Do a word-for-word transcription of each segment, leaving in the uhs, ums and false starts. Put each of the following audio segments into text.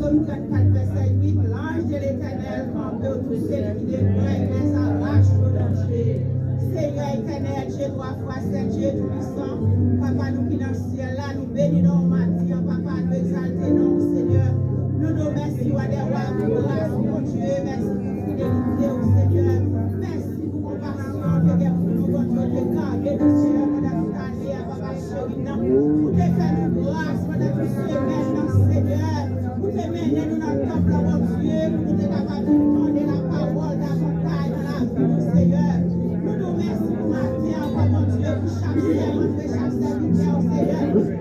Psaume trannkat, vèsè uit, l'ange de l'Éternel campe autour de ceux qui déploient les arraches au danger. Seigneur éternel, Dieu trois fois saint, Dieu tout-puissant, Papa nou ki nan syèl la, nou beni non w maten an, Papa, nou egzalte non w, Senyè. Nou di w mèsi, Wa dè wa, pou gras ou, Bondye, mèsi pou fidelite w, Senyè. Mèsi pou konpasyon w te gen pou nou, Bondye, w te gade nou, Senyè, pandan tout ane a, Papa cheri m nan. Ou te fè nou gras pandan tout semèn nan, Senyè. Ou te mennen nou nan tanp lan, Bondye, pou nou te kapab vin tande lapawòl davantay nan lavi nou, Senyè. Nou di w mèsi pou maten an, Bondye, pou chak sèvant e chak sèvitè w, Senyè,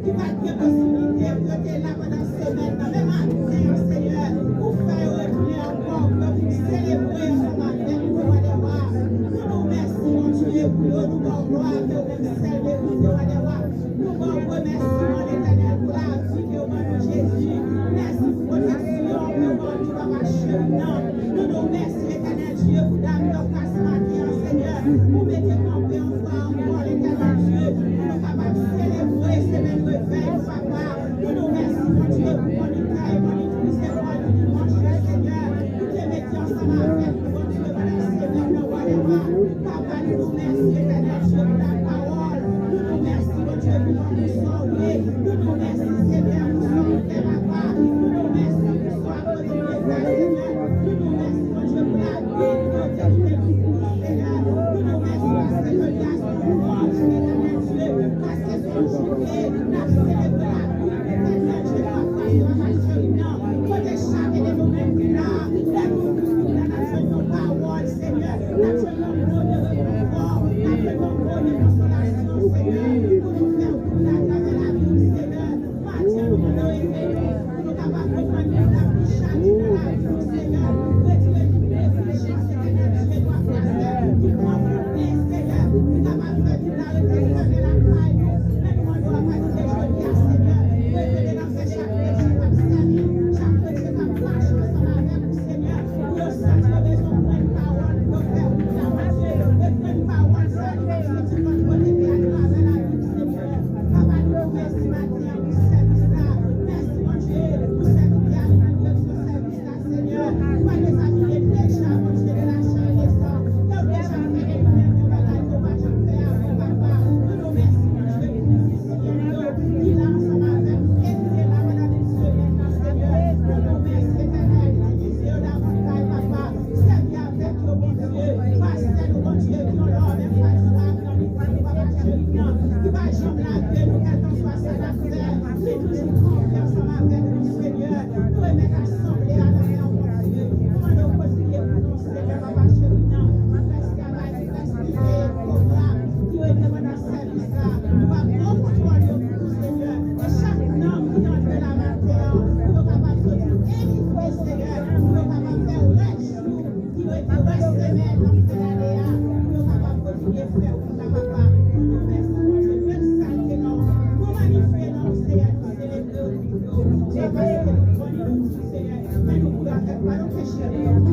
ki pa t gen posiblite pou yo te la pandan semèn nan, men maten an, Senyè, ou fè yo retounen ankò, pou yo vin selebre ansanm avèk nou, Wa dè wa. Nou di w mèsi, Bondye, pou yo, nou ba w glwa ke w menm sèl merite, Wa dè wa. Nou ba w remèsiman, Letènèl, pou lavi ke w ban nou, Jezi. Mèsi pou pwoteksyon ke w ban nou, Papa cheri m nan. Nou di w mèsi, Letènèl Dye, pou dam yo kas maten an, Senyè. Ou mete kanpe yon fwa ankò, Letènèl Dye, pou nou kapab selebre semèn revèy nou, Papa. Nou di w mèsi, Bondye, pou moniteur e monitrice ekòl nou dimanch la, Senyè. Ou te mete ansanm avèk nou, Bondye, pandan semèn nan, Wa dè wa. Papa, nou di w mèsi, Letènèl Dye, pou lapawòl. Nou di w mèsi, Bondye, pou bon pou sa w ye. Nou di w mèsi, Senyè, pou sa w fè, Papa. Nou di w mèsi pou sa w ap kontinye fè, Senyè. Nou di w mèsi, Bondye, pou lavi nou, Bondye, pou nou, Senyè. Nou di w mèsi paske ke gason w fò, Letènèl Dye, paske se yon jounen n ap selebre lavi, Letènèl Dye, paske Papa cheri m nan, kote chak de nou menm ki la, lè nou vin la, n ap jwenn yon pawòl, Senyè. N ap jwenn yon mo de rekonfò, n ap jwenn yon mo de konsolasyon, Senyè, pou nou fè wout la atravè lavi nou, Senyè. Maten an, nou mande w ede nou, pou nou kapab konprann ke n ap viv chak jou nan lavi nou, Senyè. Retire tout neglijans, Etènèl Dye, dwa pase, ki pran fout, Senyè, ki kapab fè vin la rete fèmen lakay nou. Men nou mande w a pati de jodi a, Senyè, revele nan fè chak kretyen k ap sèvi, chak kretyen k ap mache ansanm avèk ou, Senyè, pou yo santi yo bezwen pran pawòl, pou yo fè wout la, Bondye, e pran pawòl sa a, li kontinye soti bò kote ke atravè lavi nou, Senyè. Papa, nou di w mèsi maten an pou sèvis la. Mèsi, Bondye, pou sèvitè a ki nan direksyon sèvis la, Senyè. Ou pa dezabile deja, Bondye, de la chair et de sang. Ke w deja fè de nou menm yon bagay ke w pa janm fè avan, Papa. Nou di w mèsi, Bondye, pou mizisyen nou yo ki la ansanm avèk nou e ki te la pandan tout semèn nan, Senyè. Nou di w mèsi, Etènèl, itilize yo davantay, Papa. Sèvi avèk yo, Bondye. Pastè nou, Bondye, ki yon lòm enfatiga nan mitan nou, Papa cheri m nan, ki pa janm lage nou, kèlkanswa sa n ap fè, li toujou kanpe ansanm avèk nou, Senyè. Nou remèt asanble a nan men w, Bondye. Nou mande w kontinye pou nou, Senyè, Papa cheri m nan, fè travay ki fè swiv pwogram ki rete pandan sèvis la. Nou p ap pran kontwòl yo pou nou, Senyè. E chak nanm ki antre la maten an, pou yo kapab soti edifye, Senyè, pou yo kapab fè rès jou ki rete rès semèn nan fen ane a, pou yo kapab kontinye fè wout la, Papa. Nou di w mèsi, Bondye, nou egzalte non w, nou manifye non w, Senyè, nou selebre w, nou di w mèsi, Papa, paske nou konnen nou di w, Senyè, men nou kouri avèk pa nou peche nou.